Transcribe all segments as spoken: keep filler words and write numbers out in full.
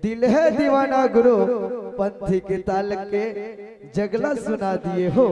दिल है दीवाना गुरु पंथी के ताल के जगला सुना दिए हो।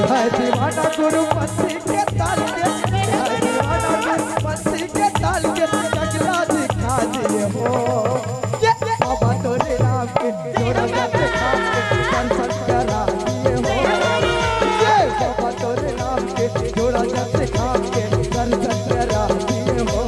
है दीवाना गुरु पंथी के ताल के, है दीवाना गुरु पंथी के ताल के, जगला दिखा दिए हो। ये बाबा तोरे नाम के जोड़ा जाते खाम के दर्शन करा दिए हो। ये बाबा तोरे नाम के जोड़ा जाते खाम के दर्शन करा दिए हो।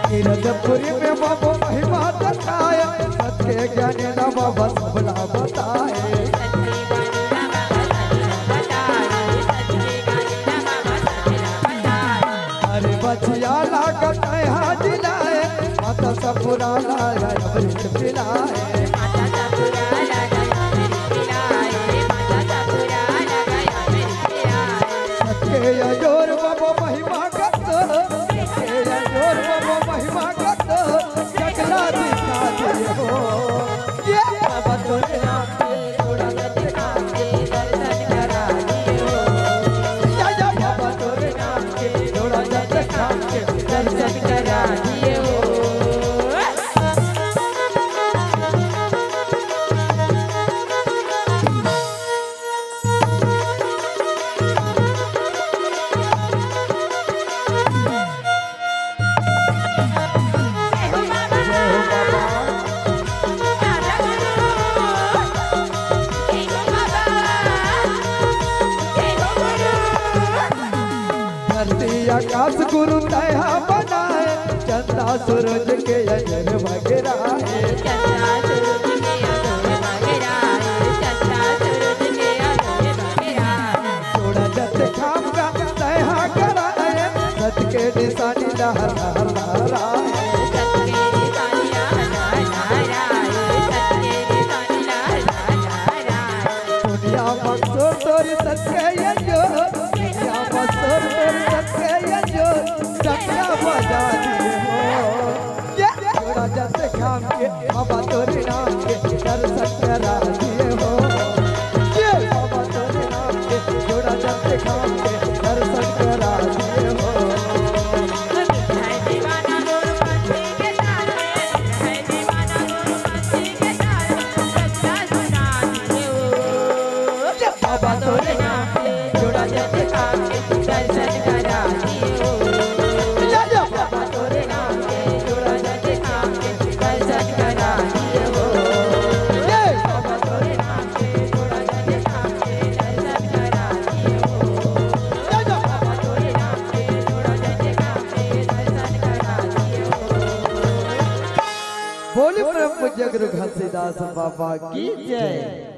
गिरजपुरी में बाबू महिमा देखाए, सत्य ज्ञानी ना बाबा सबला बताए। अरे बचिया लागत है हाजिलाए, माता सपुराला अमृत पिलाए। सत्य अजोर बाबा महिमा करत, सत्य अजोर बाबा महिमा करत, जगला दिखा दिए हो। ये बाबा तोरे नाम के जोड़ा जग खाम के दर्शन करा दिए हो। या, या बाबा तोरे नाम के जोड़ा जग खाम के दर्शन करा दिए हो। धरती आकाश गुरु तैहा बनाए, चंदा सूरज के अजर वगैरह है। चंदा सूरज के अजर वगैरह है, चंदा सूरज के अजर वगैरह है। जोड़ा जत खाम का तैहा कराए, सत के निशानी लहरा लहराए। सत के निशानी लहरा लहराए, सत के निशानी लहरा लहराए। दुनिया मशहूर तोर सत के ये जो, दुनिया मशहूर तोर सत के ये जो, डंका बजा दिए हो। ये जोड़ा जत खाम के बाबा तोरे नाम के दर्शन करा दिए हो। ये बाबा तोरे नाम के जोड़ा जत खाम के दर्शन करा दिए हो। बाबा तोरे नाम के जोड़ा जग खाम के दर्शन करा दियो। या, या। बाबा तोरे नाम के जोड़ा जग खाम के दर्शन करा दियो। ये। बाबा तोरे नाम के जोड़ा जग खाम के दर्शन करा दियो। या, या। बाबा तोरे नाम के जोड़ा जग खाम के दर्शन करा दियो। बोली परम पूज्य गुरु घासीदास बाबा की जय।